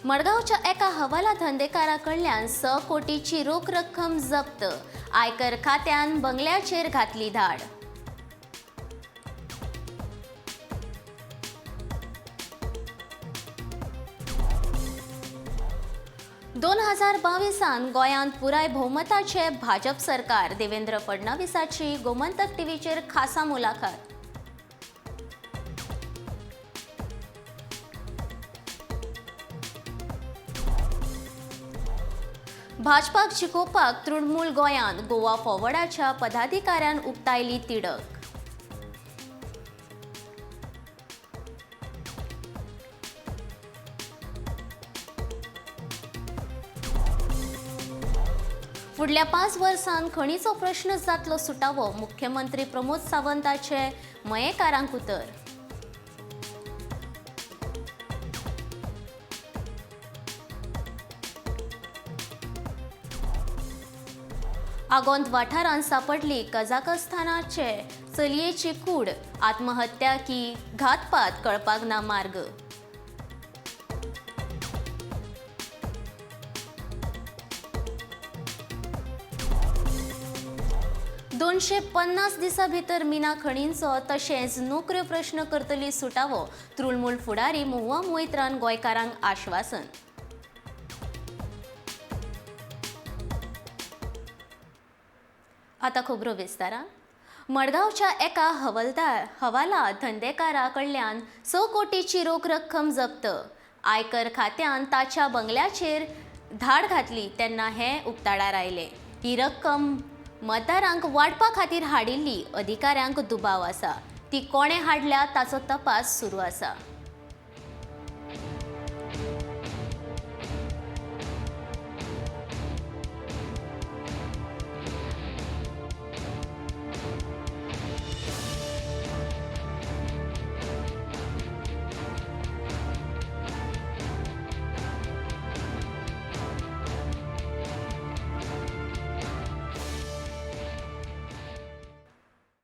मडगांवच्या एका हवाला धंदेकारा कडल्यान 6 कोटीची रोख रक्कम जप्त. आयकर खात्यान बंगल्याचेर घातली धाड. 2022 गोंयांत पुराय भोवमताचे भाजप सरकार. देवेंद्र फडणवीसाची गोमंतक टीव्हीचेर खासा मुलाखत. भाजपाक जिखोवपाक तृणमूल गोंयांत. गोवा फॉरवर्डाच्या पदाधिकाऱ्यान उक्तायली तिडक. फुडल्या 5 वर्सांत खणीचो प्रश्न जातलो सुटावो. मुख्यमंत्री प्रमोद सावंताचे मयेकारांक उतर. आगोंद वाठारांत सापडली कझाकस्थानाचे चलयेची कूड. आत्महत्या की घातपात कळपाक ना मार्ग. 250 दिसां भितर मिना खणींचो तशेंच नोकऱ्यो प्रश्न करतली सुटावो. तृणमूल फुडारी महुआ मोइत्रान गोंयकारांक आश्वासन. आतां खबरो विस्तारान. मडगांवच्या एका हवाला धंदेकारा कडल्यान 6 कोटीची रोख रक्कम जप्त. आयकर खात्यान ताच्या बंगल्याचेर धाड घातली तेन्ना हें उक्ताडार आयलें. ही रक्कम मतदारांक वांटपा खातीर हाडिल्ली. अधिकाऱ्यांक दुबाव आसा. ती कोणें हाडल्या ताचो तपास सुरू आसा.